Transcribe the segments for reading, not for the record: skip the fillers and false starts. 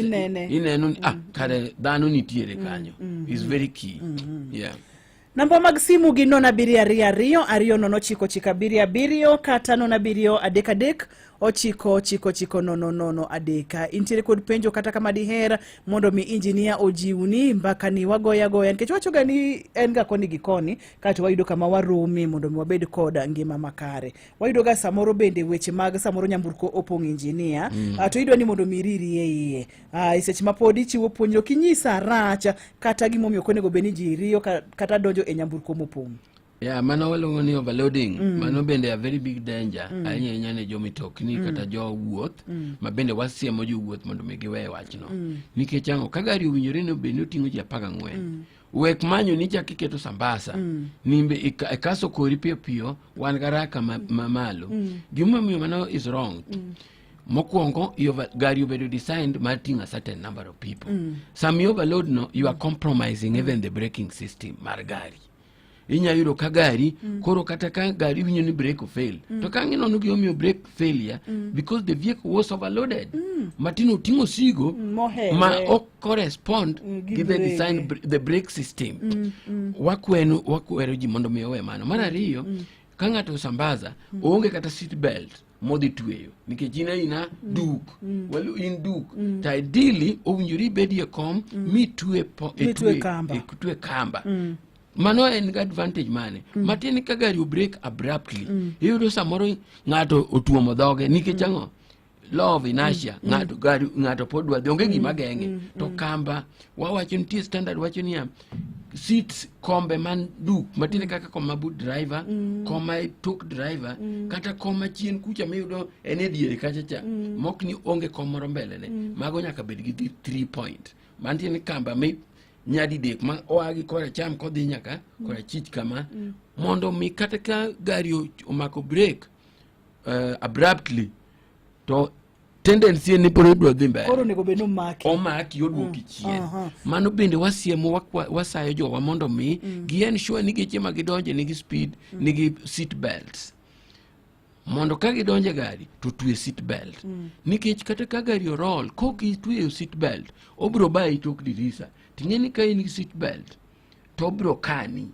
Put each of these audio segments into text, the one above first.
Inene. Ineno ni ah, kare dhano nitiere kanyo is very key, yeah. Namba mag simu gin 0722 209 977 kata 0733 999 03. Intiere kod penjo kata kama diher mondo mi injinia ojiwni mbaka ni wagoya goya, nikech wachoga ni en ga koni gi koni kaeto wayudo kama warome mondo mi wabed kod ngima makare. Wayudo ga samoro bende weche mag samoro nyamburko opong' injinia, to idwa ni mondo mi iriri e iye. E seche ma pod ichiwo puonj, ok inyisa rach kata gimomiyo ok onego bed ni ji riyo kata donjo e nyamburko mopong'. Yeah, mano waluongo ni overloading. Mano bende a very big danger ahinya ahinya ne jomitokni kata jowuoth, ma bende wasiemo jowuoth mondo mi giwe wachno. Nikech ang'o? Ka gari owinjore ni obed ni oting'o ji 14, wek manyo ni chak iketo sambasa nimbe ikaso kori piyo piyo, wan garaka ma, ma malo. Gimomiyo mano is wrong. Mokwongo, gari obedo designed mar ting'o a certain number of people. Sama i overload no, you are compromising even the braking system mar gari. Inya yudo ka gari koro kata ka gari winjo ni brake fail, to ka ng'inono gimomiyo brake failure, because the vehicle was overloaded. Matino oting'o sigo mohewe. Ma ok correspond gi gi the brake. Design the brake system. Wakwenu wakwero ji mondo mi owe mano. Mar ariyo, ka ng'ato osambaza, oonge kata seat belt modhi tweyo, nikech in aina duk. Well, in duk to ideally owinjore ibedie kom mitwe Mitwe kamba. Itwe kamba. Mano en gi advantage mane matin ka gari o brake abruptly, iyudo samoro ng'ato otuomo dhoge. Nikech ang'o? Law of inertia. Ng'ato gari ng'ato pod dwa dhi, onge gima geng'e. To kamba wawacho nitie standard wacho niya, seats, kombe man duk matiende kaka kom ma but driver, kom ma tok driver, kata kom machien kucha miyudo en e diere kacha cha, mok ni onge kom moro mbele ne, mago nyaka bed gi 3 point mantie ni kamba mi nyadidek ma oa gi koracham kodhi nyaka korachich kama, mondo mi kata ka gari omako brake abruptly, to tendency en ni pod odwa dhi mbele. Koro onego bed ni omaki. Omaki, oduoki chien. Mano bende wasiemo, wasayo jowa mondo mi gi ensure ni geche ma gidonje nigi speed, nigi seat belts, mondo ka gidonjo e gari to twe seat belt, nikech kata ka gari orol kok itweyo seat belt, obiro bayi tok dirisa. Ting'e ni ka in gi seat belt to obiro kani.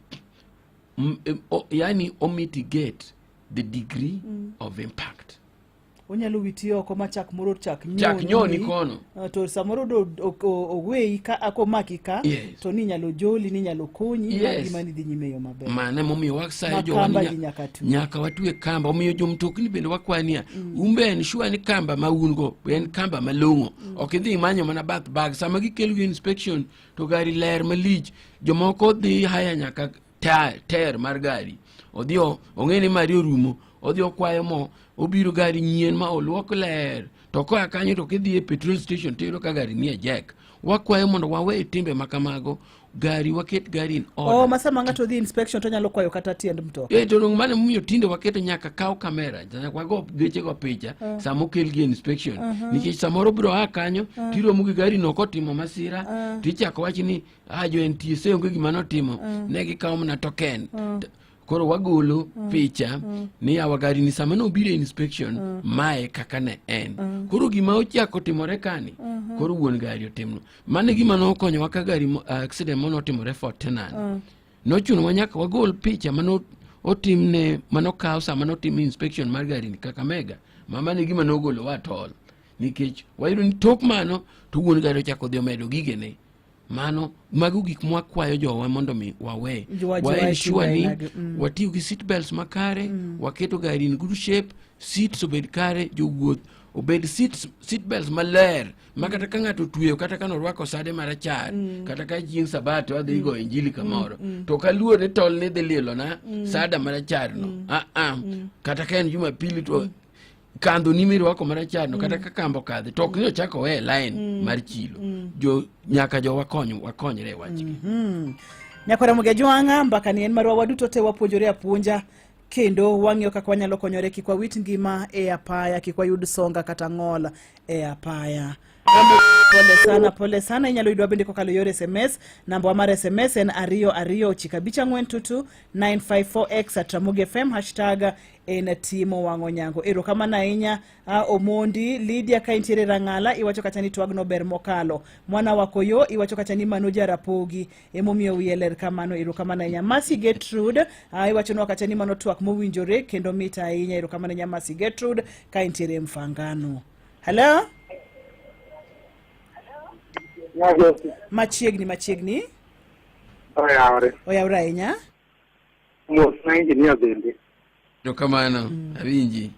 Yani o mitigate the degree of impact. Onyalo witi oko ma chak moro chak nyoni. Chak nyoni kono. To samoro do oweyi ka akomaki ka to ni nyalo joli, ni nyalo konyi ma gima ni dhi nyime e yo maber. Mano emomiyo wasayo Ma jowa ni kamba ji nyaka twe. Nyaka watwe kamba. Omiyo jomtokni bende wakwayo niya, un be ensure ni kamba ma un go en kamba malong'o. Ok idhi imanyo mana bath bag. Sama gikelo gi inspection to gari ler malich, jomoko dhi haya nyaka ter mar gari, odhi ong'e ni mari orumo, odhi okwayo mo, obiro gari nyien ma oluok ler, to koa kanyo to kidhi e petrol station to iyudo ka gari nie jack. Wakwayo mondo wawe timbe ma kamago. Gari, waket gari in order. Oh, ma sama ng'ato dhi inspection to nyalo kwayo kata tiend mtoka. Eh, to dong mano emomiyo tinde waketo nyaka kaw kamera, nyaka wago gechego picha sama okel gi inspection, nikech samoro biro a kanyo tiromo gi gari no kotimo masira, tichako wach ni ah, jo NTSA onge gima notimo, ne gikawo mana token. Koro wagolo picha ni yawa, gari ni sama nobiro e inspection, mae kaka ne en. Koro gima ochako timore kani, koro wuon gari otimno. Mano e gima nokonyowa ka gari accident mano otimore Fort Tenan. Nochunowa nyaka wagol picha mano otimne, manokaw sama notim inspection mar gari ni Kakamega. Ma mano e gima nogolowa atol, nikech wayudo ni tok mano to wuon gari ochako dhi omedo gigene. Mano mago gik mwakwayo jowa mondo mi wawe Wa ensure timbe ni ainagi, watiyo gi seat belts makare, waketo gari in good shape, seats obed kare, jowuoth obed seats, seat belts maler, ma kata ka ng'ato otweyo, kata ka norwako sade marachar, kata ka chieng' sabato adhi goyo injili kamoro, to kaluor ni tol ni dhi lielona sada marachar no, ah ah, kata ka en Jumapili to kandho ni mirwako marachar no, kata ka kamba okadhe to ok ni ochako owe e line mar chilo. Jo nyaka jo wakony wakonyre e wachgi. Nyakwara Muge Jwang'a, mbaka ni en marwa waduto te, wapuonjore apuonja kendo wang'iyo kaka wanyalo konyore kik wawit ngima e apaya, kik wayud songa kata ng'ol e apaya. Pole sana, pole sana. Inyalo yudwa bende kokalo yor SMS. Namba mar SMS en 22954 954x at Ramogi FM hashtag en timo wang'o nyango. Erokamano ahinya Omondi Lydia ka intiere Rang'ala iwacho kacha ni twagno ber mokalo. Mwana wakoyo iwacho kacha ni mano jarapogi emomiyo wiye ler kamano. Erokamano ahinya. Mercy Gertrude iwachonwa kacha ni mano twak mowinjore kendo mit ahinya. Erokamano ahinya Mercy Gertrude ka intiere Mfangano. Hello? Machiegni machiegni. Oyawre. Oyawre ahinya. Mos na engineer bende. Erokamano, awinji.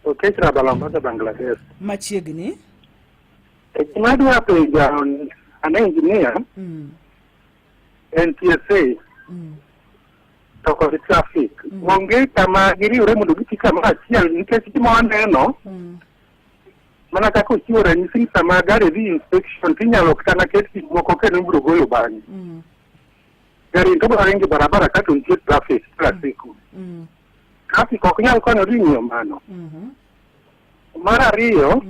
Okech Rabala Mombasa, Bangladesh. Machiegni. Gima adwa penjo an engineer NTSA to kod traffic. Onge kama giriwre mondo giti kamoro achiel nikech gima waneno mana kaka ochiwo ranyisi ni sama gari dhi inspection tinyalo kata ket gik moko kendo ibiro golo bang'e. Gari to biro ringo e barabara kato nitie traffic kila siku. Traffic ok nyal konyo dhi ng'iyo mano. Mar ariyo,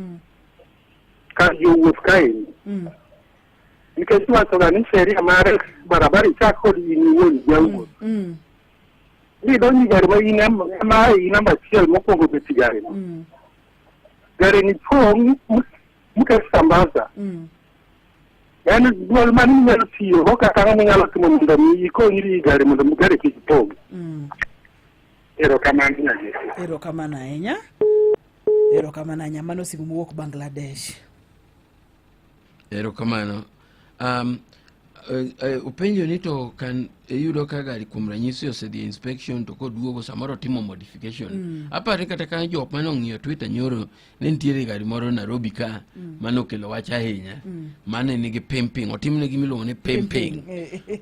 kar jowuoth kaendi. Nikech iwachoga ni sheria mar barabara ichak kod in iwuon jawuoth. Nidonjo e gari ma in ema in namba achiel mokwongo bet e gari no. Gari ni pong' moket sambaza. En duol mane minyalo tiyogo kata ang'o minyalo timo mondo mi ikonyri e gari mondo mi gari kik pong'. Erokamano nyathi. Erokamano ahinya. Erokamano ahinya. Mano simu mowuok Bangladesh. Erokamano. Openjo ni to kan iyudo ka gari kuom ranyisi osedhi e inspection to koduogo samoro otimo modification. Aparo ni kata ka jok mane ong'iyo Twitter nyoro ne nitiere gari moro Nairobi ka mane okelo wach ahinya. Mane nigi pimping, otimne gima iluongo ni pimping.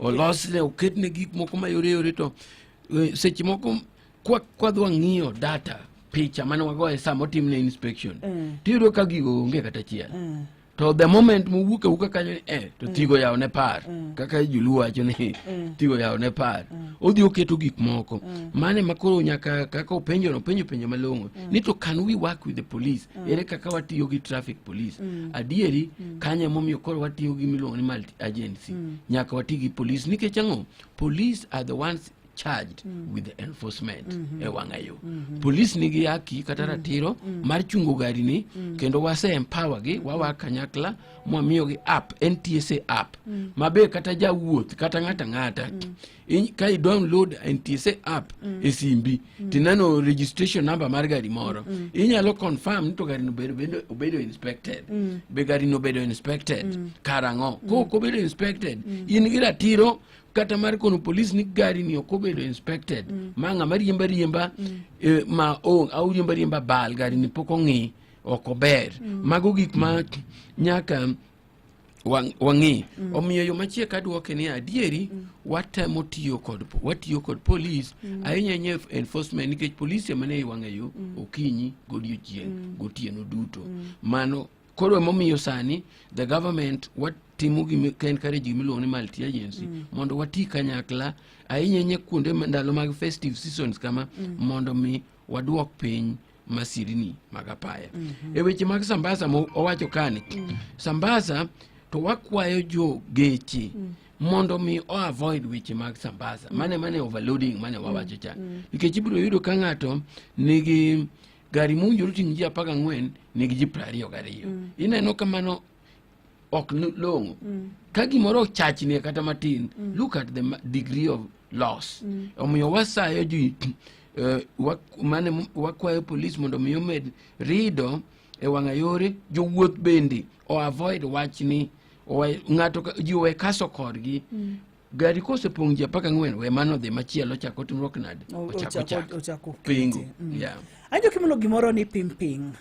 Olosne, oketne gik moko mayore yore to seche moko kwadwa ng'iyo data picha mane wagoye sama otimne inspection tiyudo ka gigo onge kata achiel. To the moment mowuok awuoka kanyo ni to tigo yawo ne par kaka joluo wacho ni tigo yawo ne par odhi oketo gik moko mane ma koro nyaka kaka openjo no openjo penjo malong'o ni to can we work with the police ere kaka watiyo gi traffic police adieri kanyo emomiyo koro watiyo gi miluongo ni multi agency nyaka wati gi police nikech ang'o police are the ones charged with the enforcement e wang'a yo police nigi haki kata ratiro mar chungo gari ni kendo wase empower gi wawa kanyakla mwamiyogi app NTSA app mabe kata jawuoth kata ng'ata ng'ata ka i download NTSA app e simbi tineno registration number mar gari moro inyalo confirm ni to gari no obedo inspected be gari no obedo inspected karang'o kok obedo inspected in gi ratiro kata mar kono polis ni gari ni ok obedo inspected ma ng'ama riemba riemba ma au riemba riemba bal gari ni pok ong'i ok ober mago gik ma nyaka wang'i omiyo yo machiek aduoke ni adieri watemo tiyo kod watiyo kod polis ahinya ahinya enforcement nikech polis ema ne wang'a yo okinyi godiochieng' gotieno duto mano koro emomiyo sani the government watimo gima ka encourage gima iluongo ni multi agency mondo wati kanyakla ahinya ahinya kuonde ndalo mag festive seasons kama mondo mi waduok piny masirni mag apaya e weche mag sambasa mo owacho kani sambasa to wakwayo jo geche mondo mi o avoid weche mag sambasa mane overloading mane wawacho cha nikech ibiro yudo ka ng'ato nigi gari mowinjore oting' ji 14 nigi ji 22 ineno ka mano ok long'o ka gimoro ochachni kata matin look at the degree of loss omiyo wasayo ji mane wakwayo polis mondo mi omed rido e wang'a yore jowuoth bende o avoid wachni ng'ato ji owe kaso korgi gari kosepong' ji 14 we mano dhi machielo chako timruok nade ochako pingo yeah. Anjo kimulo gimoro ni pimping.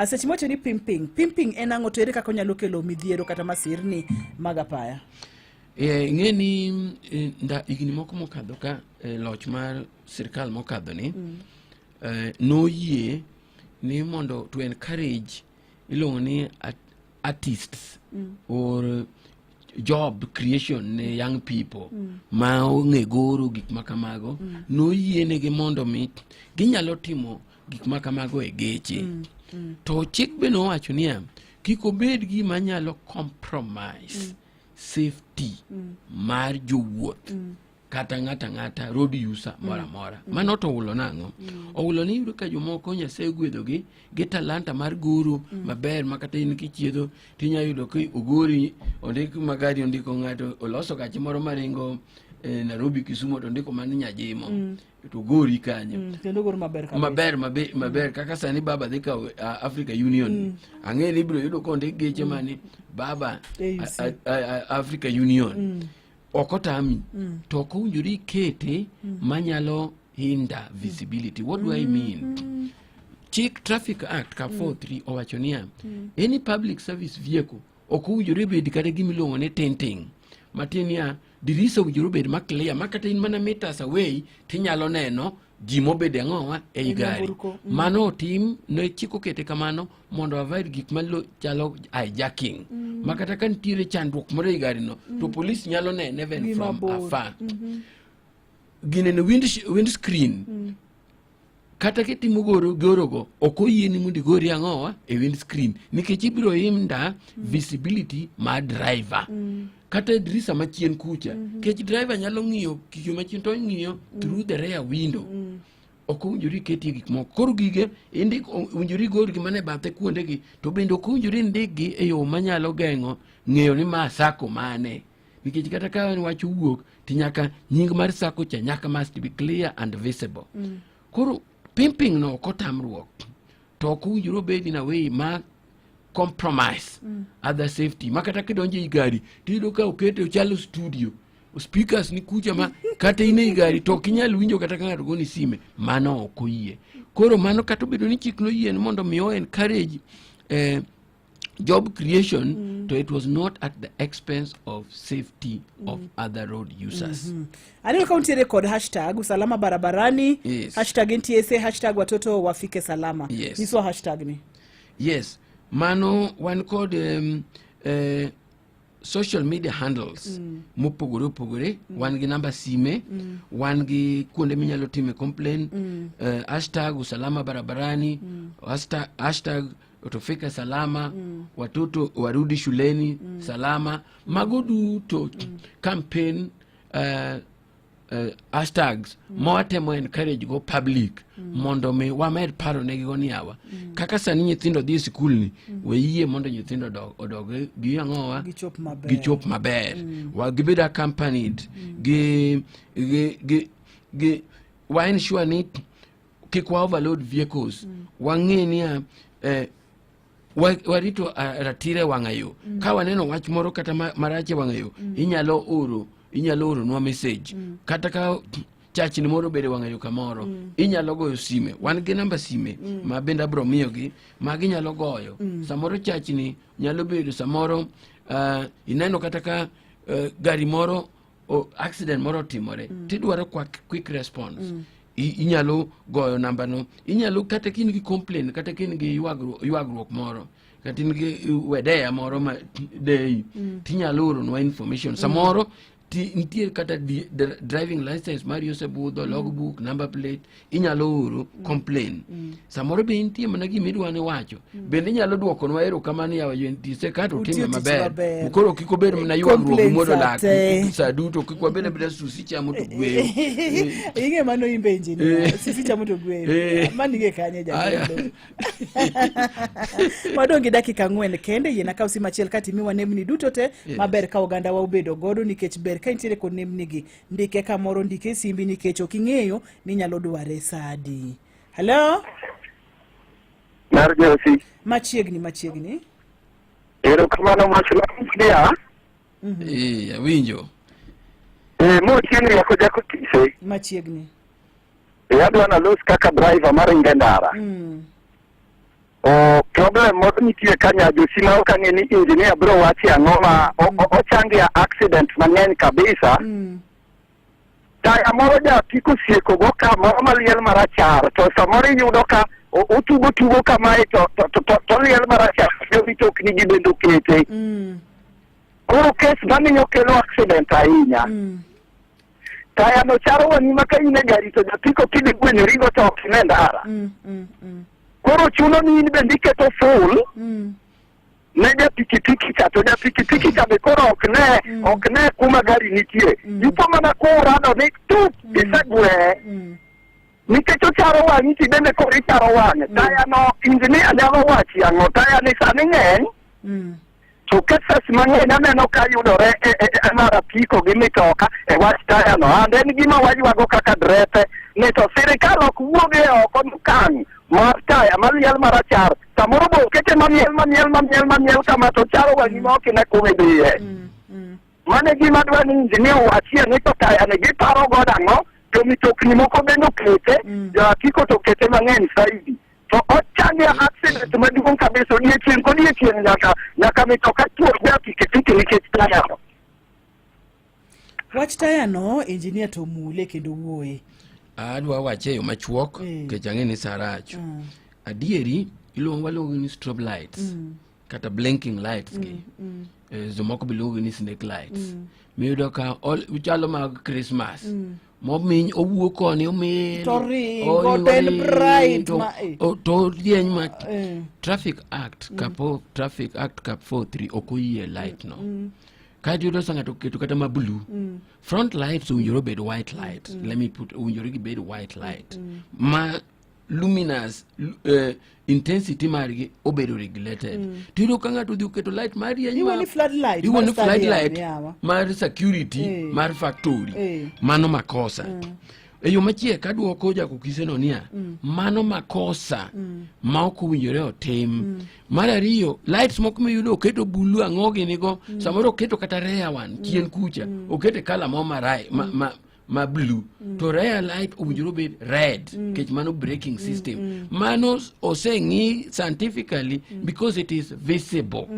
Seche mowacho ni pimping, pimping en ang'o to ere kaka onyalo kelo midhiero kata masirni mag apaya? Ing'e ni higni moko mokadho ka loch mar sirkal mokadho ni noyie ni mondo to encourage iluongo ni artists or job creation ne young people ma ong'e goro gik ma kamago noyienegi mondo mi ginyalo timo gik ma kamago e geche to chik be nowacho niya Kik obed gima nyalo compromise safety mar jowuoth kata ng'ato ang'ata, road user moro amora. Mano to owulo nang'o? Owulo ni iyudo ka jomoko Nyasaye ogwedhogi gi talanta mar goro maber, ma kata in kichiedho tinya yudo ka ogori, ondik magari, ondiko ng'ato oloso gache moro maringo Nairobi Kisumu, to ondiko mana Nyajimo to ogori kanyo. Kendo goro maber kabisa. Maber maber maber. Kaka sani baba dhi kawo Africa Union, ang'e ni ibiro yudo kondik geche mani baba AUC. Africa Union ok otami, to ok owinjore ikete manyalo hinder visibility. What do I mean? Chik Traffic Act Cap 43 owacho niya, any public service vehicle ok owinjore bed kata gima iluongo ni tinting, matiende niya, dirisa owinjore obed ma clear, ma kata in mana meters away tinyalo neno ji mobedo ang'owa ei E gari. nyamburko. Mano otim ne chik okete kamano mondo avoid gik malo chalo hijacking, ma kata ka nitiere chandruok moro ei gari no, to police nyalo nene even Gi from mabor. afar. Ginene windscreen, kata kitimo goro gorogo, ok oyieni mondo igori ang'owa e windscreen, nikech ibiro hinder visibility mar driver kata e dirisa machien kucha, nikech driver nyalo ng'iyo kiyo machien to ong'iyo through the rear window. Ok owinjore iketie gik moko. Koro gige indik owinjore igorgi mana e bathe kuondegi, to bende ok owinjore indikgi e yo manyalo geng'o ng'eyo ni ma sako mane, nikech kata ka wach owuok to nyaka nying mar sako cha nyaka must be clear and visible. Koro pimping no ok otamruok, to ok owinjore obed in a way ma compromise other safety, ma kata kidonjo ei gari tiyudo ka okete ochalo studio, speakers ni kucha, ma kata in ei gari to ok inyal winjo kata ka ng'ato goni sime. Mano ok oyie. Koro mano kata obedo ni chik noyie ni mondo mi o encourage job creation, to it was not at the expense of safety of other road users. Aneno ka untiere kod hashtag usalama barabarani, hashtag NTSA, hashtag watoto wafike salama. Nyiswa hashtag ni. Yes, mano wan kod social media handles mopogore opogore. Wan gi namba sime, wan gi kuonde minyalo time complain. Hashtag usalama barabarani, hashtag tufike salama, watoto warudi shuleni salama. Mago duto campaign hashtags ma watemo encourage go public mondo mi wamed paro negigo ni yawa, kaka sani nyithindo dhi e sikul ni, weyie mondo nyithindo odog gi ang'owa? Gichop maber. Gichop maber, wa gibed accompanied gi wa ensure ni kik wa overload vehicles. Wang'e niya, warito ratiro e wang'a yo. Ka waneno wach moro kata marach e wang'a yo, inyalo oronwa message. Kata ka chachni moro obedo e wang'a yo kamoro, inyalo goyo sime. Wan gi namba sime ma bende abiro miyogi ma ginyalo goyo. Samoro chachni nyalo bedo, samoro ineno kata ka gari moro accident moro otimore, tidwaro quick response. Inyalo goyo namba no. Inyalo kata ka in gi complain, kata ka in gi ywagruok moro, kata in gi wedeya moro ma deyi, tinyalo oronwa information. Samoro nitie kata driving license mari osebudho, logbook, number plate, inyalo oro complain. Samoro be nitie mana gima idwa ni wacho, bende inyalo duokonwa erokamano, yawa jo NTSA ka to Utiyo utime tich maber. maber. Koro kik obed mana ywagruok Complaints muodo lak ate. sa duto, kik wabed abeda susi chamo to gweyo. Ing'e mano imbe engineer. Sisi chamo to gweyo. Mano ing'e kanye? Aya. Jagendo. Wadong' gi dakika 4 kende. Yiena kaw sim achiel kati miwa nembni duto te maber ka oganda wa obedo godo, nikech ber ka intiere kod nembni gi. Ndike kamoro, ndike e simbi, nikech ok ing'eyo ni nyalo dware sa adi. Hello? Mar Josi. Machiegni, machiegni. Erokamano mach niya. Awinjo. Mochieng' riako jakotise. Machiegni. Adwa nalos kaka driver maringo e ndara. O problem moro nitie ka nyajosi ma ok ang'e ni engineer biro wache ang'o ma ochangia accident mang'eny kabisa. Taya moro ja apiko osieko go kamoro maliel marachar, to samoro iyudo ka otugo tugo kamae to liel marachar, jo mitokni gi bende okete. Koro kes mamiyo kelo accident ahinya. Taya no charo wang'i ma ka in e gari to japiko kidhi gwenyorigo to ok ine ndara. Koro chuno ni in bende iketo full. Ne ja pikipiki cha to ja pikipiki cha be koro ok ne ok ne kuma gari nitie. Ipo mana kurado ni tup isegweye. Nikech ocharo wang'i ti bende koro icharo wang'e. Taya no injinia nyalo wachi ang'o? Taya ni sani ng'eny. To cases mang'eny aneno ka yudore e, e, e mar apiko gi mitoka e wach taya no. And en gima waywago kaka drepe ni to sirikal ok wuog e oko okang' mar taya maliel marachar. Samoro be okete mamiel mamiel mamiel mamiel kama to charo wang'i ma ok ine kuma idhiye. Mano e gima adwa ni injinia owachie ni to taya ni giparo godo ang'o? To mitokni moko bende okete, jo apiko to okete mang'eny saidi. To ochangia accident maduong' kabisa odiechieng' kodiechieng' nyaka nyaka mitoka tuor ja pikipiki nikech tayano. Wach tayano injinia to mule kendo wuoye. Adwa wache e yo machuok nikech ang'e ni sa rach. Adieri iluongo waluongo ni strobe lights kata blinking lights gi. Jomoko be luongo ni snake lights. Miyudo ka chalo mag Christmas. Mominy owuok koni omin To ringo, to en bright ma- to rieny ma Traffic Act kapo Traffic Act cap 43 ok oyie light no. Kaeto iyudo sa ng'ato oketo kata ma blue. Front lights owinjore obed white light. Let me put owinjore gibed white light. Ma luminous intensity margi obedo regulated. To iyudo ka ng'ato odhi oketo light mar rieny Iluongo ni floodlight iluongo ni mar stadium, floodlight yawa. mar security mar factory. Mano makosa. E yo machiek aduoko jakokiseno niya, mano makosa ma ok owinjore otim. Mar ariyo, lights moko miyudo oketo bulu ang'o gini go, samoro oketo kata rear one chien kucha, okete kala mo ma blue to rear light owinjore obed red nikech mano braking system. Mano oseng'i scientifically because it is visible.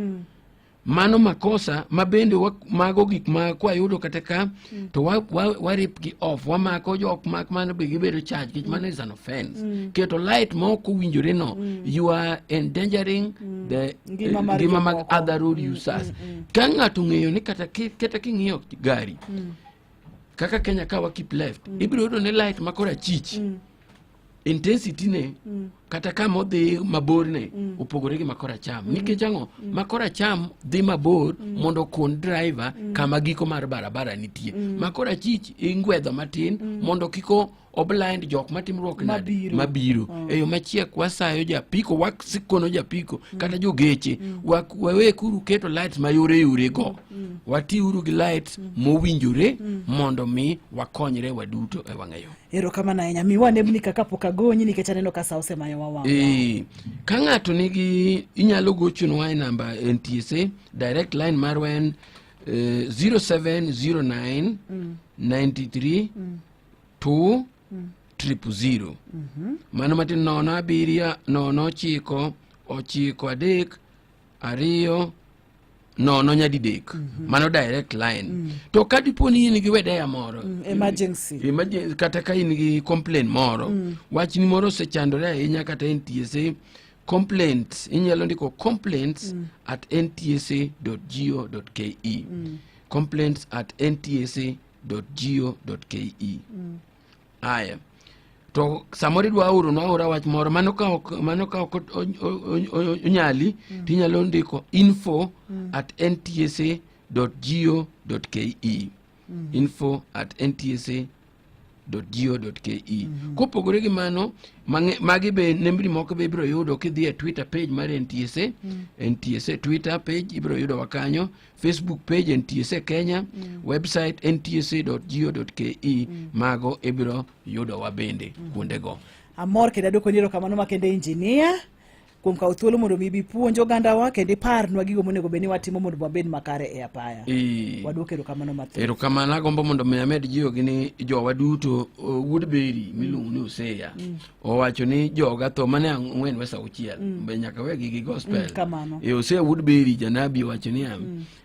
Mano makosa ma bende mago gik ma kwayudo kata ka to wa, wa, wa rip gi off, wamako jok mak mano be gibedo charge nikech mano is an offense. Keto light ma ok owinjore no, you are endangering the Ngima mar ngima mag jomoko. other road users. Ka ng'ato ong'eyo ni kata king'iyo gari kaka Kenya ka wa keep left, ibiro yudo ni light ma kor achich intensity ne kata kama odhi mabor ne opogore gi makor acham. Nikech ang'o? Makor acham dhi mabor mondo okon driver kama giko mar barabara nitie. Makor achich ingwedho matin mondo kik oblind jok matimruok nade Mabiro. mabiro. E yo machiek wasayo japiko, wasikono japiko kata jogeche, wawe kuru keto lights mayore yore go. Watiuru gi lights mowinjore mondo mi wakonyre waduto e wang'ayo. Erokamano ahinya. Miwa nembni ka kapok agonyi nikech aneno ka sa osemayowa wang'. Ka ng'ato nigi inyalo gochonwa e namba NTSA direct line marwa en 0709 93 2 000. Mano matin 0 7 0 9 9 3 2 0 nyadidek. Mano direct line. To ka dipo ni in gi wedeya moro, Emergency. Emergency, kata ka in gi complaint moro, wachni moro osechandore ahinya kata NTSA complaints, inyalo ndiko complaints at ntsa.go.ke, complaints at ntsa.go.ke. Aya, to samoro idwa oronwa aora wach moro, mano ka ok onyali, tinyalo ndiko info at ntsa.go.ke, info at ntsa.go.ke. Kopogore gi mano, magi be nembni moko be ibiro yudo kidhi e Twitter page mar NTSA. NTSA Twitter page ibiro yudowa kanyo, Facebook page NTSA Kenya, website ntsa.go.ke. Mago ibiro yudowa bende kuondego. Amor kendo adwoko ni erokamano makende injinia kuom kawo thuolo mondo mi ibi puonj ogandawa kendo iparnwa gigo monego bed ni watimo mondo wabed makare e apaya. Wadwoko erokamano mathoth. Erokamano. Agombo mondo mi amed jiwogi ni jowa duto, wuod Beri miluongo ni Hosea owacho ni joga tho mane 4 wes 6 be nyaka wegi gi gospel. Kamano. Hosea wuod Beri janabi owacho niya,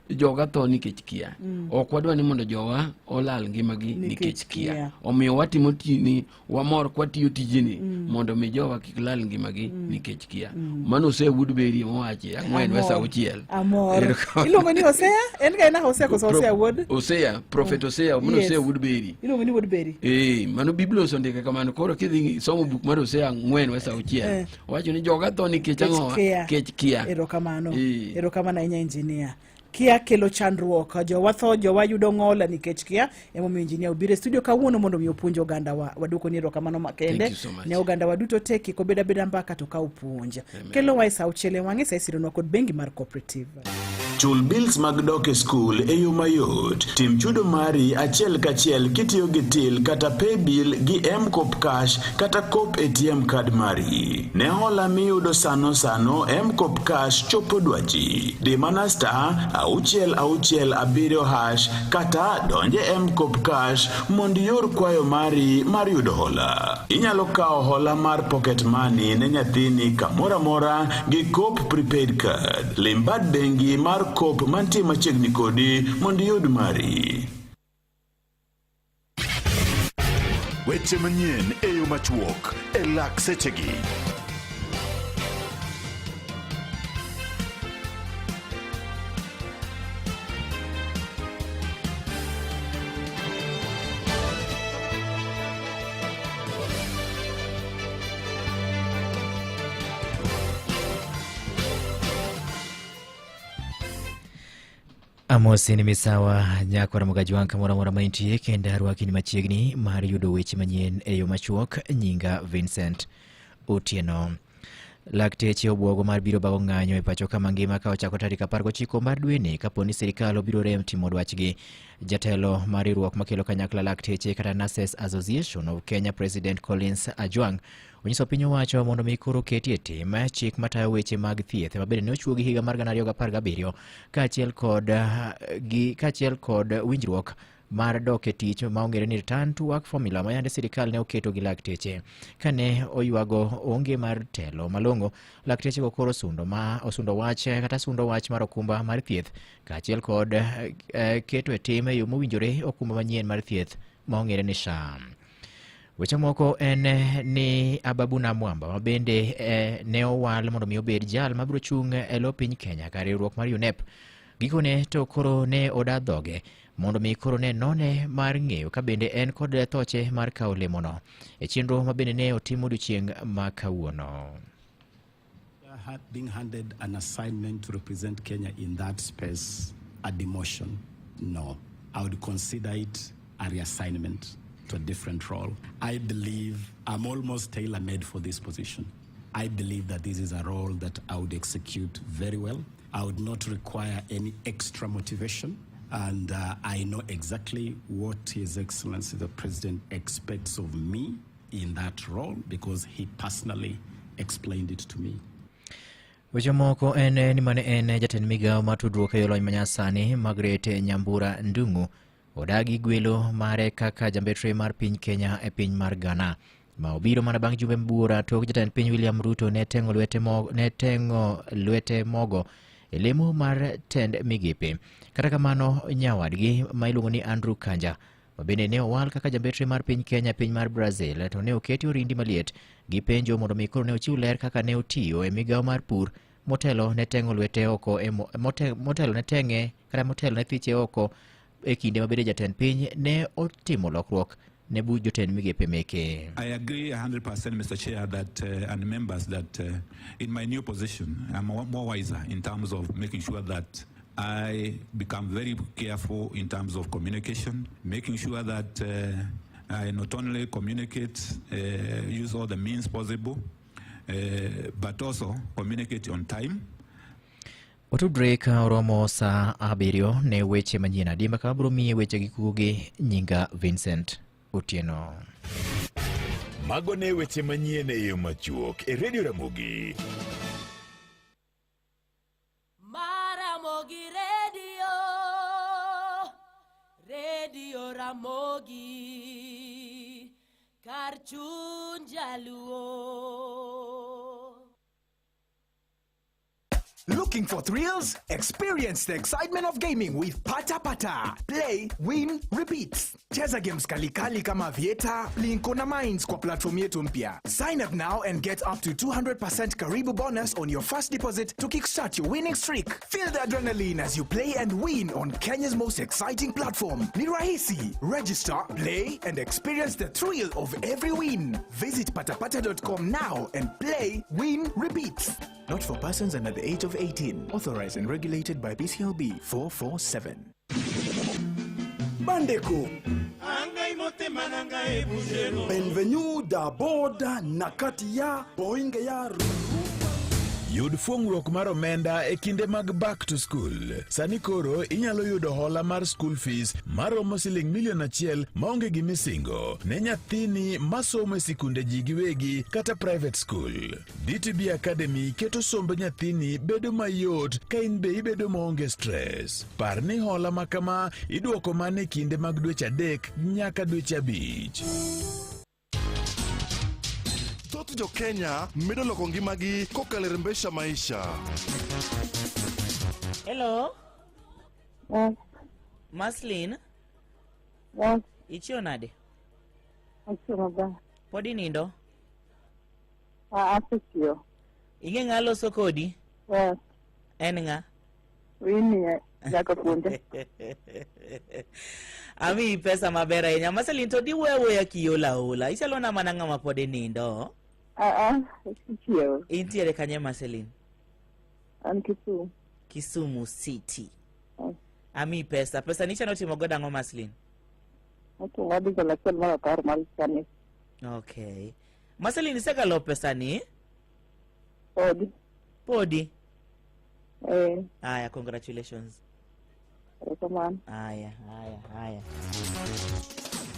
joga tho nikech kia. Ok wadwa ni mondo jowa olal ngimagi Nikech nikech kia. kia. Omiyo watimo tijni, wamor kwatiyo tijni mondo mi jowa kik lal ngimagi nikech kia. Mano Hosea Woodberry mowachi ang'wen wes Amor. auchiel. Amor. Erokamano. Iluongo ni Hosea? En ga en Hosea koso Hosea wuod? Hosea, Prophet Hosea, mano Yes. Hosea Woodberry. Iluongo ni Woodberry. Eh, mano Biblia osendike kamano. Koro kidhi somo buk mar Hosea ang'wen wes auchiel, Eh. owacho ni joga tho nikech ang'owa? Kia. Kech kia. Erokamano. Eh. Erokamano ahinya engineer. Kia kelo chandruok. Jowa tho, jowa yudo ng'ol nikech kia. Emomiyo engineer obiro e studio kawuono mondo mi opuonj oganda wa. Waduoko ni erokamano makende Thank you so much. ne oganda wa duto te kik obed abeda mbaka to kaw puonj. Kelowa e sa auchiel e wang'e sa isironwa kod bengi mar Cooperative. Chul bills mag dok e skul e yo mayot. Tim chudo mari achiel kachiel kitiyo gi till kata paybill gi M-Kopa Cash kata Coop ATM card mari. Ne hola miyudo sano sano, M-Kopa Cash chopo dwachi. Di mana star 667 hash kata donje M-Kopa Cash mondo ior kwayo mari mar yudo hola. Inyalo kawo hola mar pocket money ne nyathini kamoro amora gi Coop prepaid card. Lim bad bengi mar Coop mantie machiegni kodi mondo iyud mari. Weche manyien e yo machuok e lak sechegi. Amosi ni misawa nyakwar Mugajwang' kamoro amora ma intie kendo arwaki ni machiegni mar yudo weche manyien e yo machuok nyinga Vincent Otieno. Lakteche obwogo mar biro bago ng'anyo e pacho ka mangima ka ochako tarik 19 mar dweni kapo ni sirikal obiro rem timo dwachgi. Jatelo mar riwruok makelo kanyakla lakteche kata Nurses Association of Kenya President Collins Ajwang' onyiso piny owacho mondo mi koro keti e tim chik matayo weche mag thieth ma bende ne ochuogi higa mar 2017 kaachiel kod winjruok mar dok e tich ma ong'ere ni return to work formula ma yande sirikal ne oketo gi lakteche. Kane oywago onge mar telo malong'o, lakteche go koro osundo ma osundo wach kata sundo wach mar okumba mar thieth kaachiel kod keto e tim e yo mowinjore okumba manyien mar thieth ma ong'ere ni SHA. Weche moko en ni Ababu Namwamba ma bende ne owal mondo mi obed jal mabiro chung' e lo piny Kenya kar riwruok mar UNEP. Gikone to koro ne oda dhoge mondo mi koro ne none mar ng'eyo ka bende en kod thoche mar kawo lemono e chenro ma bende ne otim odiochieng' ma kawuono. Being handed an assignment to represent Kenya in that space, a demotion? No. I would consider it a reassignment to a different role. I believe I'm almost tailor-made for this position. I believe that this is a role that I would execute very well. I would not require any extra motivation. And I know exactly what His Excellency the President expects of me in that role because he personally explained it to me. Weche moko en ni mane en jatend migawo mar tudruok e lony manyasani Margaret Nyambura Ndung'u odagi gwelo mare kaka jambetre mar piny Kenya e piny mar Ghana. Ma obiro mana bang' jumbe buora tok jatend piny William Ruto ne teng'o lwete mogo e lemo mar tend migepe. Kata kamano nyawadgi ma iluongo ni Andrew Kanja ma bende ne owal kaka jambetre mar piny Kenya e piny mar Brazil to ne oketi orindi maliet gi penjo mondo mi koro ne ochiw ler kaka ne otiyo e migawo mar pur motelo ne teng'o lwete oko e motelo ne teng'e kata motelo ne thiche oko e kinde ma bende jatend piny ne otimo lokruok ne buch jotend migepe meke. I agree 100%, Mr. Chair, that and members that in my new position, I'm more wiser in terms of making sure that I become very careful in terms of communication, making sure that I not only communicate, use all the means possible, but also communicate on time. Watudre ka oromo saa 7 ne weche manyien adimba ka wabiro miye weche gi kuoge nyinga Vincent Otieno. Mago ne weche manyien e yo machuok e Radio Ramogi. Maramogi Radio, Radio Ramogi, kar chuny jaluo. Looking Looking for thrills? Experience the excitement of gaming with Pata Pata. Play, win, repeat. Cheza games kalikali kama Vieta, Plinko na Mines kwa platform yetu mpya. Sign up now and get up to 200% Karibu bonus on your first deposit to kickstart your winning streak. Feel the adrenaline as you play and win on Kenya's most exciting platform. Ni rahisi. Register, play and experience the thrill of every win. Visit patapata.com now and play, win, repeat. Not for persons under the age of 18. Authorized and regulated by BCLB 447. Bandeko. Benvenue d'abord na kati ya Boeing ya Yud fuong'ruok mar omenda e kinde mag back to school. Sani koro inyalo yudo hola mar school fees maromo siling milion achiel maonge gimisingo ne nyathini masomo e sikunde ji giwegi kata private school. DTB Academy keto somb nyathini bedo mayot ka in be ibedo maonge stress. Par ni hola ma kama idwoko mana e kinde mag dweche adek nyaka dweche abich. Thoth jo Kenya medo loko ngimagi kokalo e Rembesha Maisha. Hello. Maslin. Ichiew nade? Achiew maber. Pod inindo? Ah, asechiew. Ing'e ng'a loso kodi? Yes. En ng'a? Winnie nyaka puonja. Amiyi pesa maber ahinya. Maslin to diwuoyo awuoya kiola ola. Ichalona mana ng'ama pod inindo. Ah, ah, asechiew. Intiere kanye Marceline? An Kisumu. Kisumu City. Amiyi pesa. Pesa ni ichano timo godo ang'o Marceline? Mokwongo adhi golo achiel mar apar mar kanisa. Okay. Marceline isegalo pesa ni? Podi. Podi. Eh, Aya, congratulations. erokamano. Aya, aya, aya.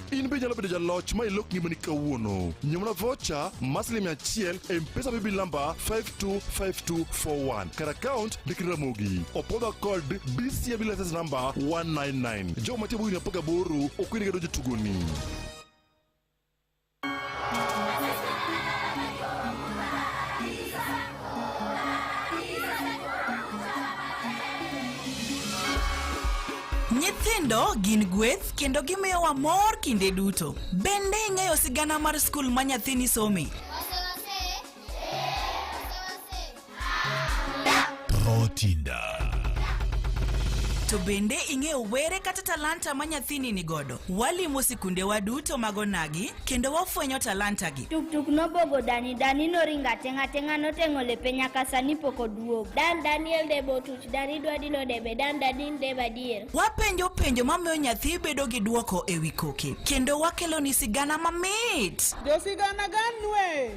In be inyalo bedo jaloch ma ilok ngimani kawuono. Nyiew vocha mar siling mia achiel e M-Pesa Paybill namba 525241 kar account ndik Ramogi. Opwodhwa kod BCM license number 199. Jogo mantie bwo higni 18 ok oyienegi donjo e tugoni. Nyithindo gin gweth kendo gimiyowa mor kinde duto. Bende ing'eyo sigana mar skul ma nyathini some? Protinda. To bende ing'eyo were kata talanta ma nyathini ni godo? Walimo sikundewa duto mag onagi kendo wafwenyo talanta gi. Tuktuk nobogo dani, dani noringo ateng'a teng'a noteng'o lepe nyaka sani pok oduogo. Dan Daniel debo otuch, dani dwa dino debe, dan dadin deb adier. Wapenjo penjo mamiyo nyathi bedo gi dwoko e wi koke kendo wakeloni sigana mamit. Josigana ganwe.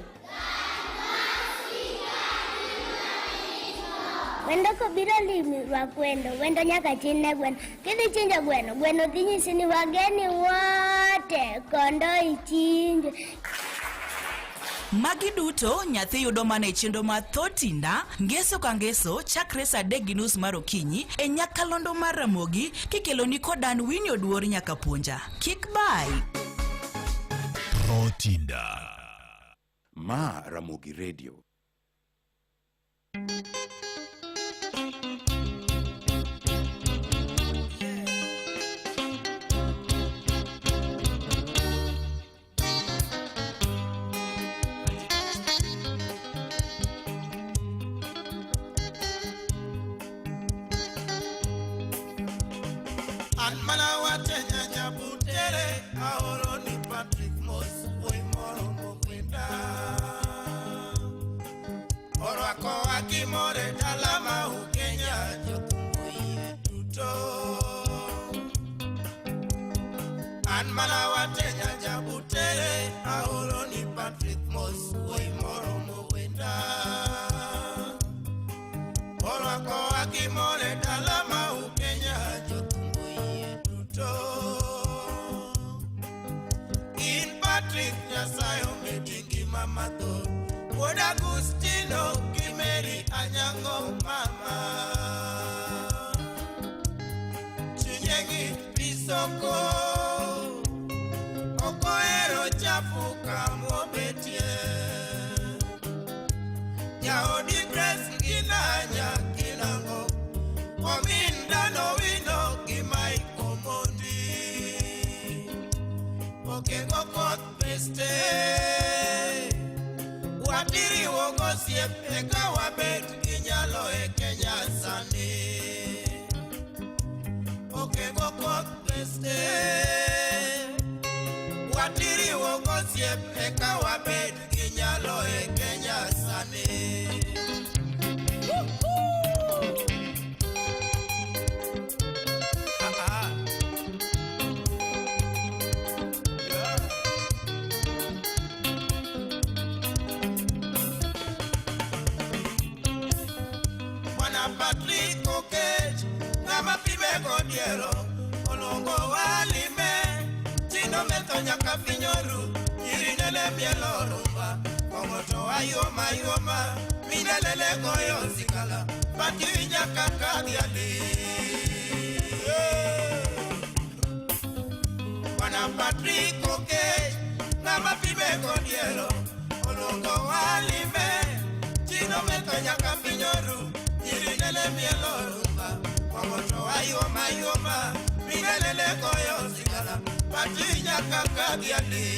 Wendo kobiro limi rwak wendo, wendo nyaka chin ne gweno. Kidhi chinjo gweno, gweno dhi nyisi ni wageni wote kondo ichinje. Magi duto nyathi yudo mana e chenro mar Tho Tinda, ngeso ka ngeso chakre saa 3:30 mar okinyi e nyakalondo mar Ramogi kikeloni kod an Winnie Oduor nyaka puonja. Kik bai. Protinda. Ma Ramogi Radio. An mana wateja jabutere aoro ni Patrick Mos wuoyi moro mokwenda. Orwakowa gi mor e dala ma Ugenya jothum oyie duto. An mana wateja jabutere aoro ni Patrick Mos wuoyi moro mowenda. Orwakowa gi mor e dala ma Ugenya jothum oyie duto. In Patrick Nyasaye omedi ngima mathoth. Wuod Agustino gi Mary Anyango mama. Chunye ng'ich pisoko. Ok ohero chafu kamobetie. Jaodi Grace ngina nyakila koth peste. Watiriwo gosiep eka wabed gi nyalo e Kenya sani. Ah, ah. Bwana Patrick Okech, ng'ama pime godiero, olongo walime, chino metho nyaka pinyoru, nyiri nene mielo rumba, kong'o to ayoma ayoma, mine lele goyo sikala, pati nyaka kadhiali. Bwana Patrick Okech, ng'ama pime godiero, olongo walime, chino metho nyaka pinyoru, nyiri nene mielo rumba, kong'o to ayoma ayoma, mine lele goyo sikala, pati nyaka kadhiali.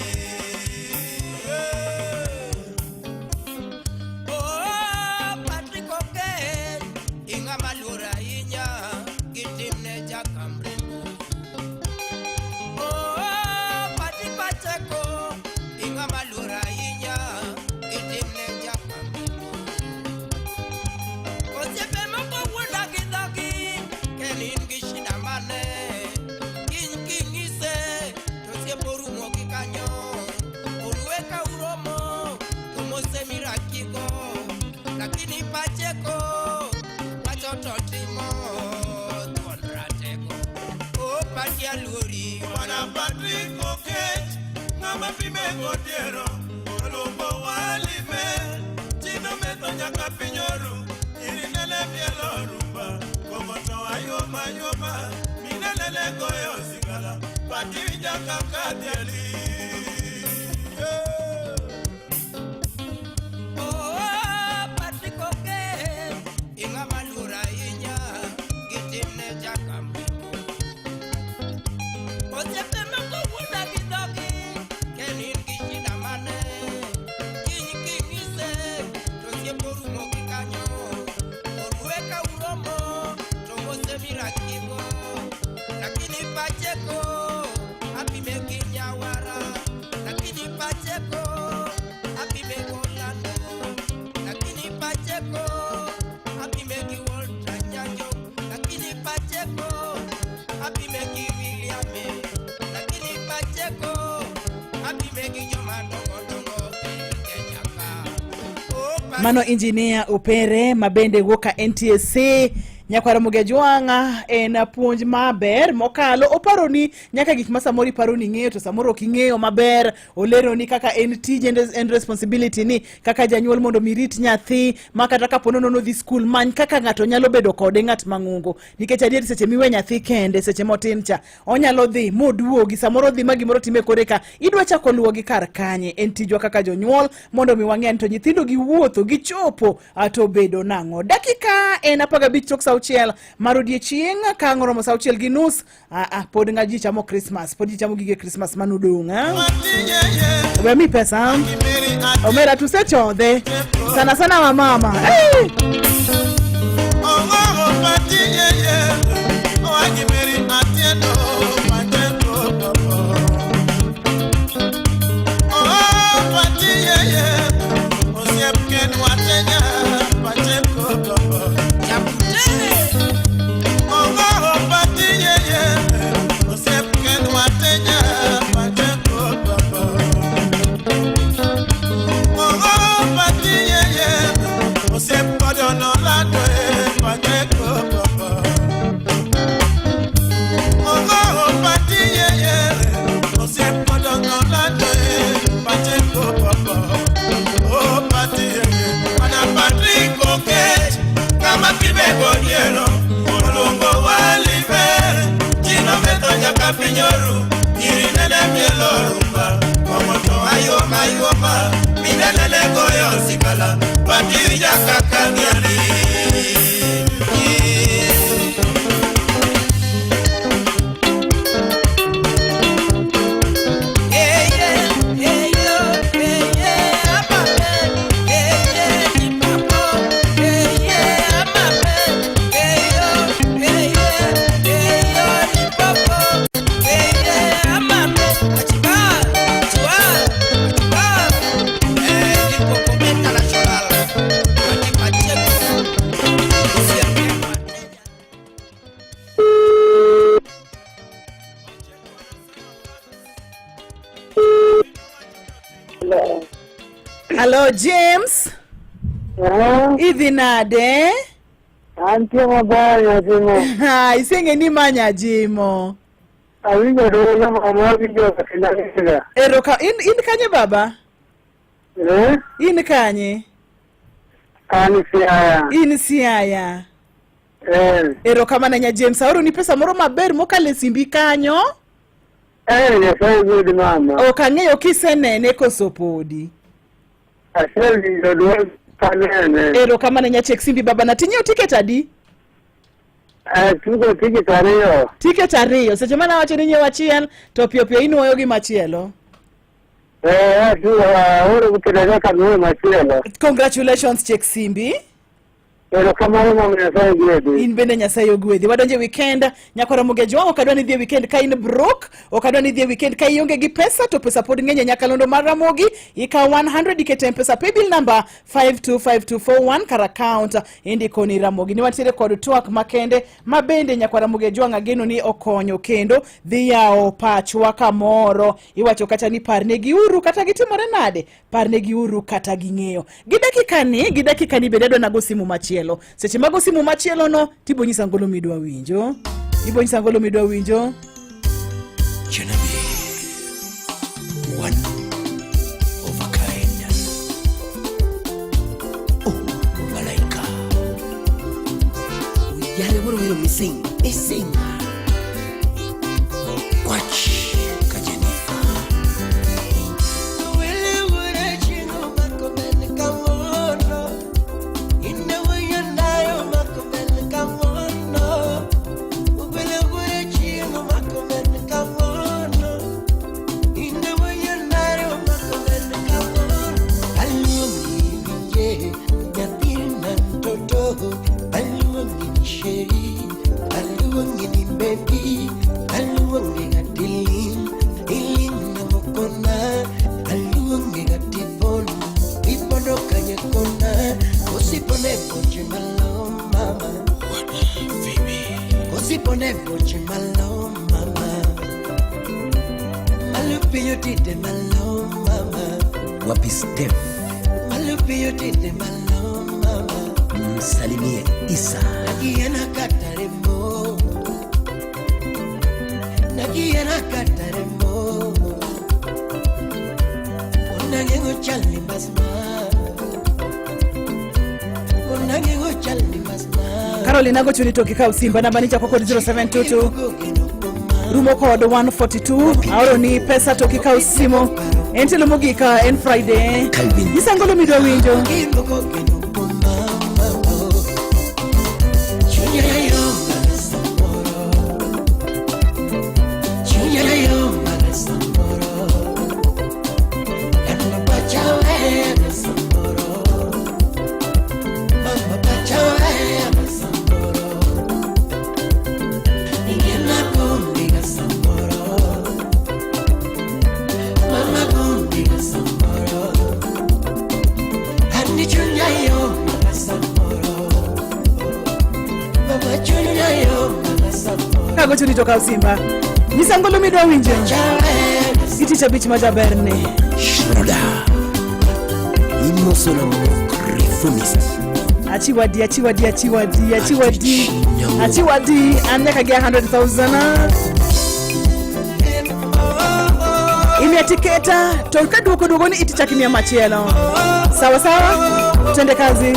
Oh, Patrick Okech, ing'ama luor ahinya gi timne jakamrembo. Oh, Patrick Pacheco, ing'ama luor ahinya gi timne jakamrembo. Osiepe moko wuonda gi dhogi, kel in gi shida mane? Kiny king'ise, to osiep orumo gi kanyo. Orue ka uromo, to mose mirakigo. Lakini Pacheco, wacho to timo, thuon ratego. Oh, Pati aluori. Bwana Patrick Okech, ng'ama pime godiero, olombo walime, chino metho nyaka pinyoru, nyiri nene mielo rumba, kong'o to ayoma ayoma, mine lele goyo sigala, pati nyaka kadhiali. Oh, Patrick Okech, ing'ama luor ahinya gi timne jakamrembo. Osiepe moko wuonda gi dhogi, kel in gi shida mane? Kiny king'ise, to osiep orumo gi kanyo. Orue ka uromo, to mose mirakigo. Lakini Pacheco, apime gi nyawara. Lakini Pacheco, apime golando. Lakini Pacheco, apime gi Walter Nyanjo. Lakini Pacheco, apime gi William. Lakini Pacheco, apime gi joma dongo dongo e Kenya ka. Oh, Mano injinia Opere ma bende wuok ka NTSA nyakwar Ramogi Ajwang'a en puonj maber mokalo oparoni nyaka gik ma samoro iparo ni ing'eyo to samoro ok ing'eyo maber oleroni kaka en tije en responsibility ni kaka janyuol mondo mi rit nyathi ma kata kapo nono nodhi skul many kaka ng'ato nyalo bedo kode ng'at mang'ongo nikech adier seche miwe nyathi kende seche motin cha onyalo dhi moduogi samoro dhi ma gimoro time kore ka idwa chako luwo gi kar kanye en tijwa kaka jonyuol mondo mi wang'e ni to nyithindo giwuotho gichopo to bedo nang'o dakika en 15 tok sa auchiel mar odiechieng' ka ang' oromo sa auchiel gi nus aa pod ng'a ji chamo Christmas pod ji chamo gige Christmas manodong' we mi pesa omera tusechodhe sana sana wamama hey! Ong'ong'o pati yeye, owagi Mary Atieno, Pacheco Popo. Oh, pati yeye, osiep Ken Watenya, Pacheco Popo. Ong'ong'o pati yeye, osiep Ken Watenya, Pacheco Popo. Ong'ong'o pati yeye, osiep Gordon Olando, Pacheco Popo. Hello James. Idhi nade? Antie maber nyathina. Ha, iseng'e ni ma nyajimo. Awinjo duolo mama awinjo kendo awinjo. Eroka in kanye baba? Eh? In kanye? An Siaya. In Siaya. Eh. Erokamano nya James, aoroni pesa moro maber mokalo e simbi kanyo. Eh, Nyasaye gwedhi mama. Ok ang'eyo kisenene koso podi. Asewinjo duol kanene. Erokamano nya chek simbi babana. Tinyiewo tiket adi? Eh, tugo tiket ariyo. Tiket ariyo. Seche mane awacho ni nyiew achiel to piyo piyo inuoyo gi machielo. Eh, atugo aoro tiket ariyo kanuoyo machielo. Congratulations chek simbi. Erokamano mama Nyasaye gwedhi. In bende Nyasaye ogwedhi. Wadonjo e weekend. Nyakwara Mugejo wang' ok adwa ni idhi e weekend ka in broke, ok adwa ni idhi e weekend ka ionge gi pesa to pesa pod ng'eny e nyakalondo mar Ramogi. Ikawo 100 iketo e M-Pesa paybill number 525241 kar account indiko ni Ramogi. Ni wantiere kod twak makende ma bende nyakwara Mugejo wang' ageno ni okonyo kendo dhi yawo pachwa kamoro. Iwacho kata ni parnegiuru kata gitimore nade parnegiuru kata ging'eyo. Gi dakikani, gi dakikani bende adwa nago simu machielo. Seche mago simu machielo no, tibo nyisa ngolo midwa winjo. Ibo nyisa ngolo midwa winjo. Janabi, one of a kind. Oh, malaika. Yale woro wero missing, missing. Kwach ka Jennifer. Usipone poche malo mama Malupiyo tite malo mama Wapi Steph? Malupiyo tite malo mama Msalimie Isa. Nakiena kataremo Nakiena kataremo Unangengo chali masma Unangengo chali masma Caroline agocho ni to kikaw simba namba ni chako kod 0722 rumo kod 142 aoro ni pesa to kikaw simo en tielo mogik en Friday nyisa ngolo midwa winjo Kagocho ni to kaw simba nyisa ngolo midwa winjo itich abich ma jaberni Shroda. Imoso na reformist. achiwa di achiwa di achiwa di achiwa di achiwa di an nyaka gi 100,000 imiya tiketa to ka duoko duogo ni itichak imiya machielo sawa sawa twende kazi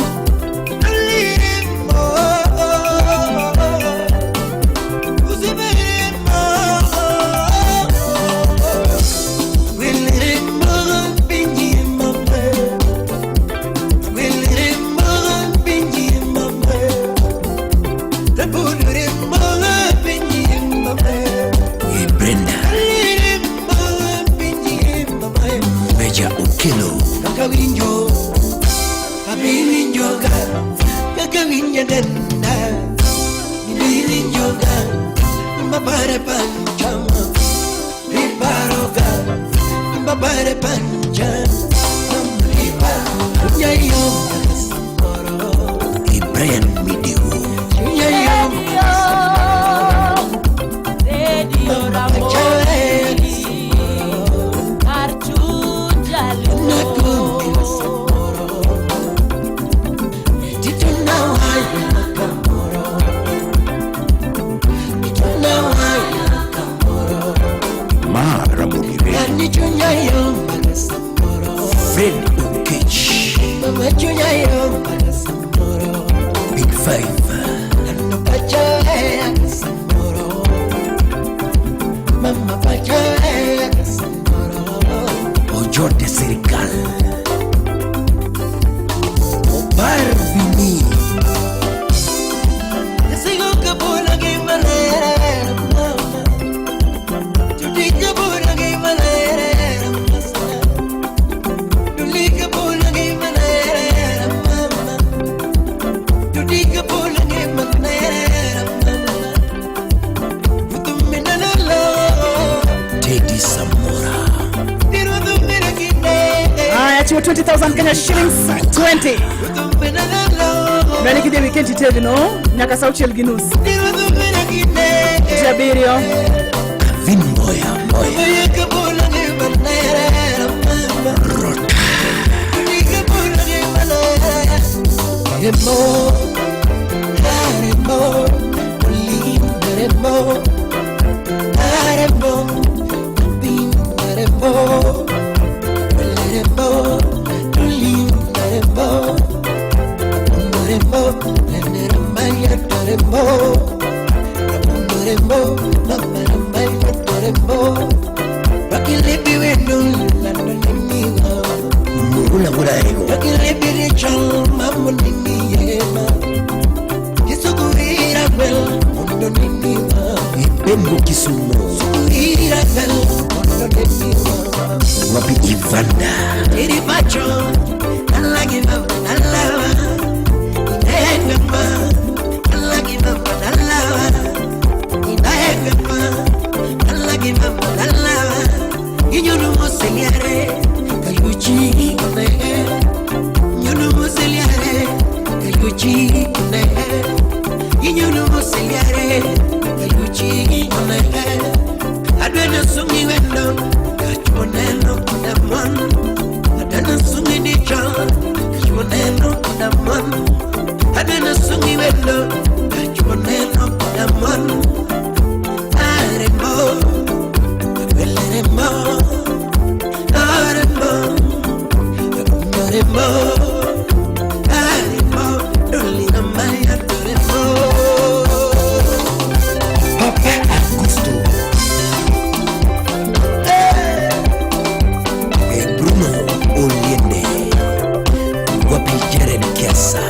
Brenda. Meja Okelo. Kakawinjo, awinjoga, kakawinjo denda, iwinjoga, mabare panchama, ibaroga, mabare panchama, iba, nyayo, Brian Midiwo. nyayo, Radio Ramogi, kar chuny jaluo. Mama pacha Ojote serikal Obar bini Sigo kabula gimalera mama Tudi kabula gimalera mama Duli kabula gimalera mama Tudi kabula gimalera mama Teddy Samora. Haya, chiwo 20000 Kenya shillings 20. Mane kidhi e weekend itegno nyaka sa auchiel gi nus. Ji abiriyo. Vin Mboya Mboya. Remo, Remo, Remo, Remo, Remo, Remo, Remo, Remo, Remo, Remo, Remo, Murula mura ego. Ipembo Kisumu. Wapi Ivanda. Papa Augusto. E Bruno Oliende. Wapi Jared Kiasa.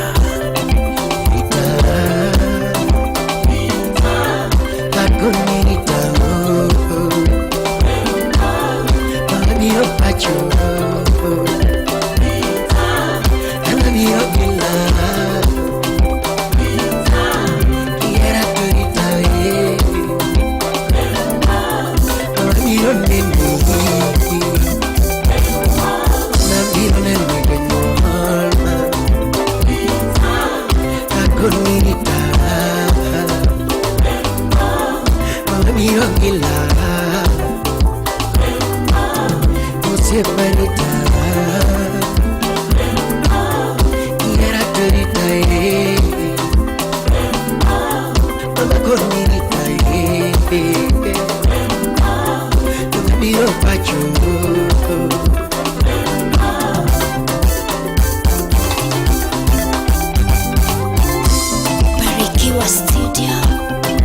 Barikiwa Studio.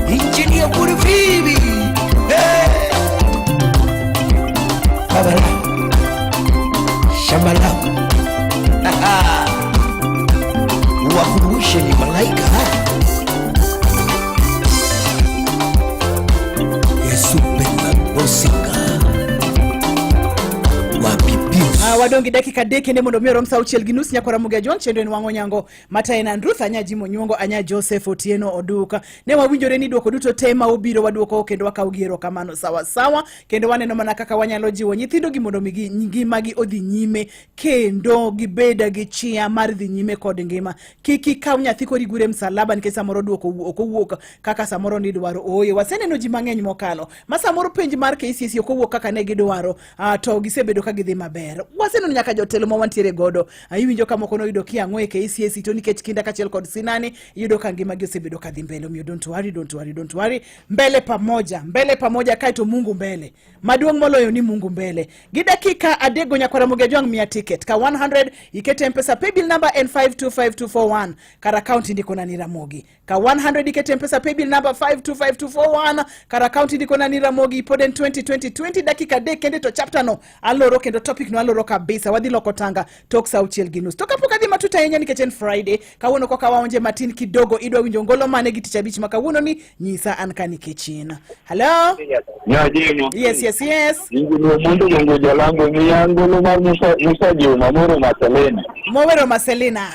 Engineer Burvivi. Hey! Babala. Shamba lao. Wakumbushe ni malaika. Yesu Bella Bosinga. Wapi Pius. Wadongi dakika adek kende mondo mi orom sa auchiel gi nus nyakora Muga John chendo en wang'o nyango mata en Andruth anya Jimo Nyuongo anya Joseph Otieno Oduka ne wawinjore ni duoko duto te ma obiro waduoko kendo wakawo gi erokamano sawa sawa kendo waneno mana kaka wanyalo jiwo nyithindo gi mondo mi ngimagi odhi nyime kendo gibed gi chia mar dhi nyime kod ngima. Kik ikaw nyathi koro igure msalaba nikech samoro duoko ok owuok kaka samoro nidwaro. Ooyo, waseneno ji mang'eny mokalo ma samoro penj mar KCSE ok owuok kaka ne gidwaro, to gisebedo ka gidhi maber. Waseneno nyaka jotelo ma wantiere godo. Iwinjo ka moko noyudo kiang'o e KCSE to nikech kinda kaachiel kod sinani, iyudo ka ngimagi osebedo ka dhi mbele. Omiyo don't worry, don't worry, don't worry. Mbele pamoja, mbele pamoja kaeto Mungu mbele. Maduong' moloyo ni Mungu mbele. Gi dakika adego nyakwara Ramogi Ajwang' miya ticket ka 100 ikete M-Pesa paybill number en 525241 kar account indiko na ni Ramogi. Ka 100 ikete M-Pesa paybill number 525241 kar account indiko na ni Ramogi. Pod en 20 20 20 dakika adek kende to chapter no aloro kendo topic no aloro kabisa. Wadhi loko tanga tok saa auchiel gi nus. To kapok adhi matut ahinya nikech en Friday, kawuono koka waonje matin kidogo, idwa winjo ngolo mane gi tich abich ma kawuono ni nyisa an ka nikech in. Hello? Nyajimo. Yes, yes, yes. Injinia Mundu Mungu Jalango miya ngolo mar Musa, Musa Juma moro Maselena. Mowero Marcelina.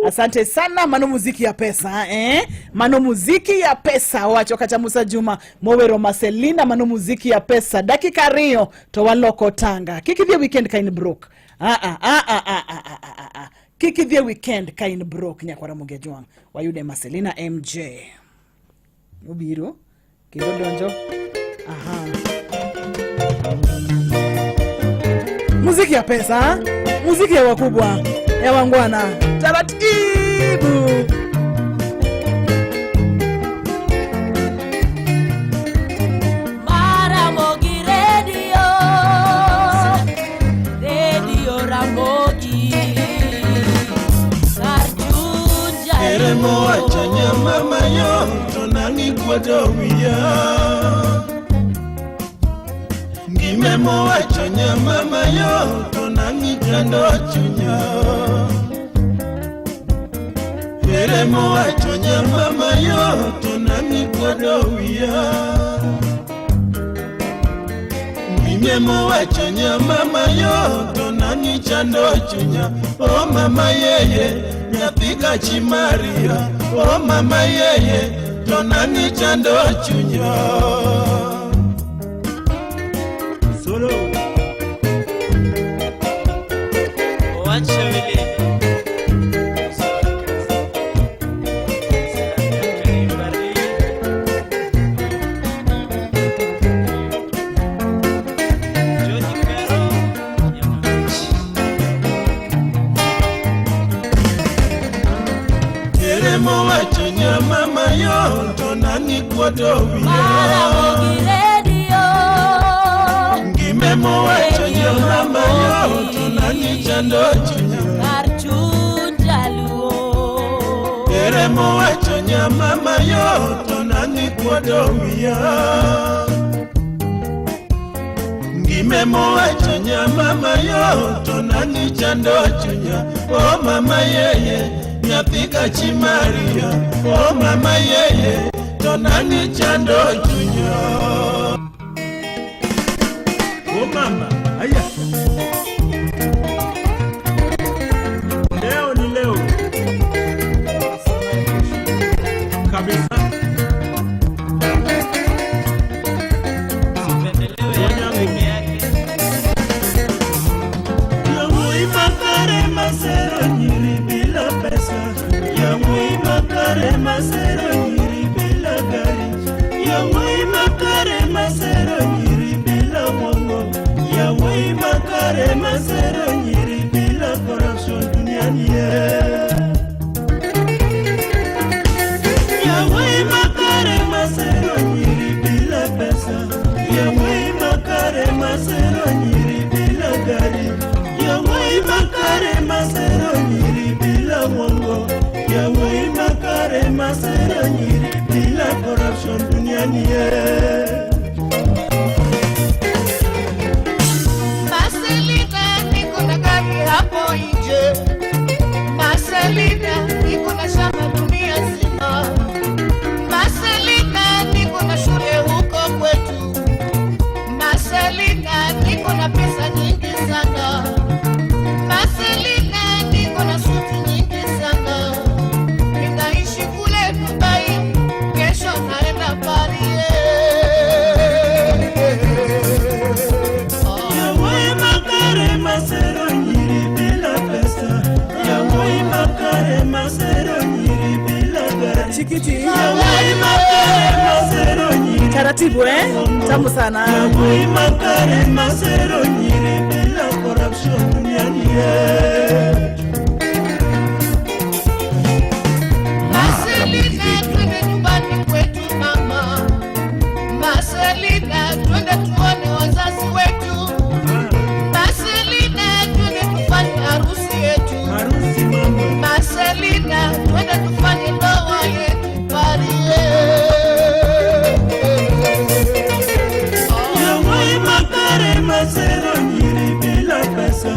Asante sana, mano muziki ya pesa eh? Mano muziki ya pesa wacho kacha Musa Juma mowero Marcelina, mano muziki ya pesa. Dakika ariyo to waloko tanga. Kik idhi e weekend ka in broke. Ah ah ah ah ah ah ah ah ah. Kik idhi e weekend ka in broke nyakwara Ramogi Ajwang'. Wayude Marcelina MJ. Obiro kendo donjo. Aha. Muziki ya pesa, muziki ya wakubwa, ya wangwana. Taratibu. Maramogi Radio, Radio Ramogi, kar chuny Ere mowacho nyama mayom to nang'i kuodo wiya. Ngime mowacho nyama mayom to nang'i chando chunya. Ere mowacho nyama mayom to nang'i kuodo wiya. Ngime mowacho nyama mayom to nang'i chando chunya. Oh mama yeye nyathi kachi Maria. Oh mama yeye to nang'i chando chunya. Solo. Ere mowacho nyama mayom to nang'i kuodo wiya. Maramogi Radio, Ngime mowacho nyama mayom to nang'i chando chunya. kar chuny jaluo. Ere mowacho nyama mayom to nang'i kuodo wiya. Ngime mowacho nyama mayom to nang'i chando chunya. Oh mama yeye nyathi kachi Maria. Oh mama yeye to nang'i chando chunya. Oh mama, haya. Leo ni leo. Kabisa. Yawuoyi makare masero nyiri bila pesa. Yawuoyi makare masero nyiri bila gari. Yawuoyi makare masero nyiri bila mwongo. Yawuoyi makare masero nyiri bila corruption duniani ye. Yawuoyi makare masero nyiri bila pesa. Yawuoyi makare masero nyiri bila gari. Yawuoyi makare masero nyiri bila mwongo. Yawuoyi makare masero nyiri bila corruption duniani ye. Marcelina, niko na gari hapo nje. Marcelina, niko na shamba dunia nzima. Marcelina, niko na shule huko kwetu. Marcelina, niko na pesa nyingi sana. Marcelina, niko na suti nyingi sana. Ninaishi kule Dubai, kesho naenda Paris. Yawuoyi makare masero nyiri bila pesa. Yawuoyi makare masero nyiri bila gari. Chikiti. Yawuoyi makare masero nyiri. Taratibu eh? Tamu sana. Yawuoyi makare masero nyiri bila corruption. corruption duniani ye. Marcelina, twende nyumbani kwetu mama. Marcelina, twende tuone wazazi wetu. Marcelina, twende tufanye harusi yetu. Marcelina, twende tufanye ndoa yetu Yawoi makare masero nyiri bila pesa.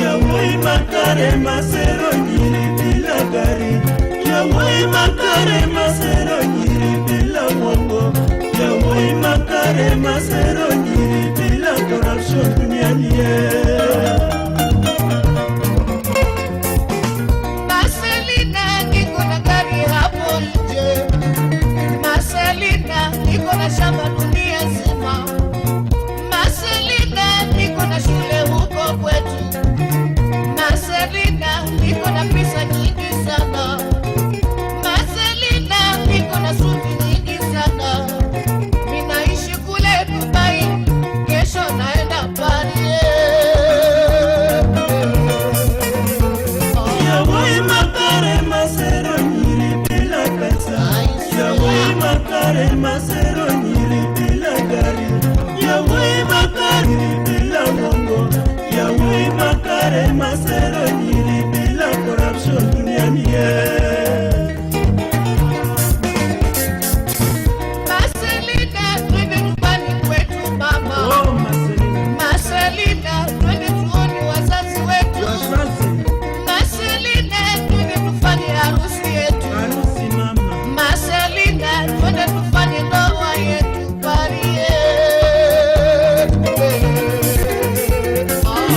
Yawoi makare masero nyiri bila gari. Yawoi makare masero nyiri bila uongo. Yawoi makare masero nyiri bila corruption duniani ye. Marcelina, niko na gari hapo nje. Marcelina, niko na shamba dunia nzima. Marcelina, niko na shule huko kwetu. Marcelina, niko na pesa nyingi sana. Marcelina, niko na suti nyingi sana. Ninaishi kule Dubai, kesho naenda Paris. Yawoi makare masero nyiri bila pesa. Yawoi makare masero nyiri bila gari. Yawoi makare bila uongo. Yawoi makare masero nyiri bila corruption duniani ye. Marcelina, twende nyumbani kwetu mama. Marcelina, twende tuone wazazi wetu. Marcelina, twende tufanye harusi yetu. Marcelina, twende tufanye ndoa yetu Paris.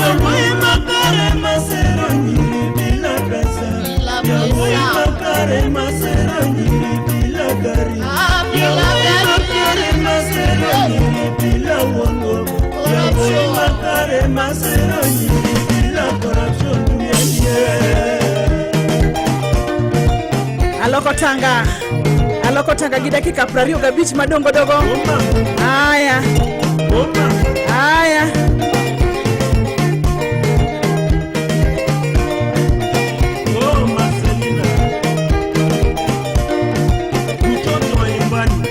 Yawoi makare masero nyiri bila pesa. Yawoi makare masero nyiri bila gari. Yawoi makare masero nyiri bila uongo. Yawoi makare masero nyiri bila corruption duniani ye. Aloko tanga. Aloko tanga gi dakika 25 madongo dogo. Haya. Haya. Oh, Marcelina. Mtoto wa nyumbani.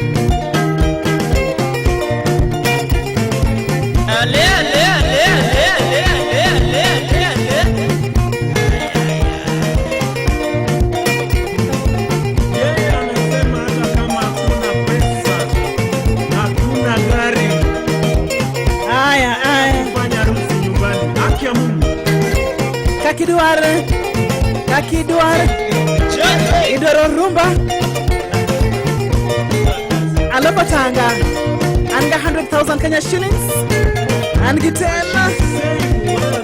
Ale, ale, ale, ale, ale, ale, ale, ale, ale. Yeye anasema hata kama hakuna pesa, hakuna gari. Haya, haya. Fanya harusi nyumbani. Haki ya Mungu. Kakidwar. Kakidwar. Idwaro rumba. Aloko tanga. An ga 100,000 Kenya shillings. An gi 10.